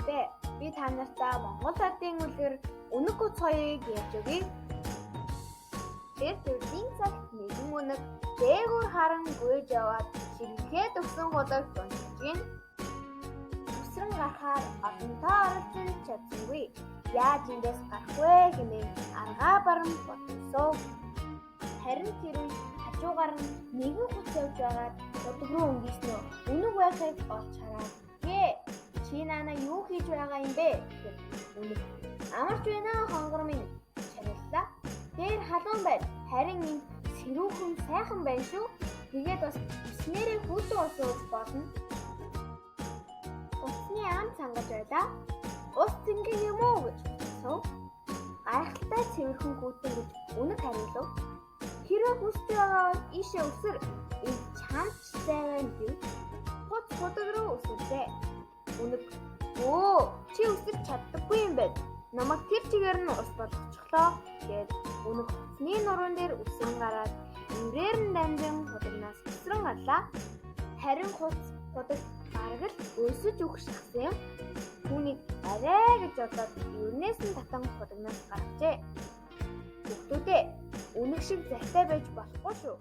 Хүүхдүүдээ, би та нартаа Монгол ардын үлгэр Үнэг Гуц хоёрыг ярьж өгье. Тэр төрлийн цагт нэгэн үнэг дээгүүр харан гүйж яваад ширхээд өгсөн худаг дунджиж гин. Үсрэн гарахаар олонтоо оролцож чадсангүй. Яаж эндээс гарах вэ хэмээн аргаа баран бодсоо. Харин тэр үед хажуугаар нь нэгэн хуц явж байгаад худаг руу өнгийснөө үнэг байхыг олж хараад "Гээ, чи наана юу хийж байгаа юм бэ?" гэхэд үнэг "Амарч байна, хонгор минь" гэж хариуллаа. "Дээр халуун байна. Харин энд сэрүүхэн сайхан байна шүү. Тэгээд бас үснээрээ хүйтэн ус ууж болно." Утасны ам цангаж байлаа. "Ус цэнгэг юм уу?" гэж асуув. "Гайхалтай цэвэрхэн хүйтэн" гэж үнэг хариулав. "Хэрвээ хүсэж байгаа бол ийшээ үсэр. Энд чамд ч зай байна" гэв. Хуц худаг руу үсэрлээ. Үнэг "Өө, чи үсэрч чаддаггүй юм байна. Намайг тэр чигээр нь ус болгочихлоо" гээд үнэг хуцны нуруун дээр үсрэн гараад эврээр нь дамжин худагнаас үсрэн гарлаа. Харин хуц худаг бараг л өлсөж үхэх шахсан юм. Түүнийг арай гэж бодоод эврнээс нь татан худагнаас гаргажээ. Хүүхдүүдээ, үнэг шиг залтай байж болохгүй шүү.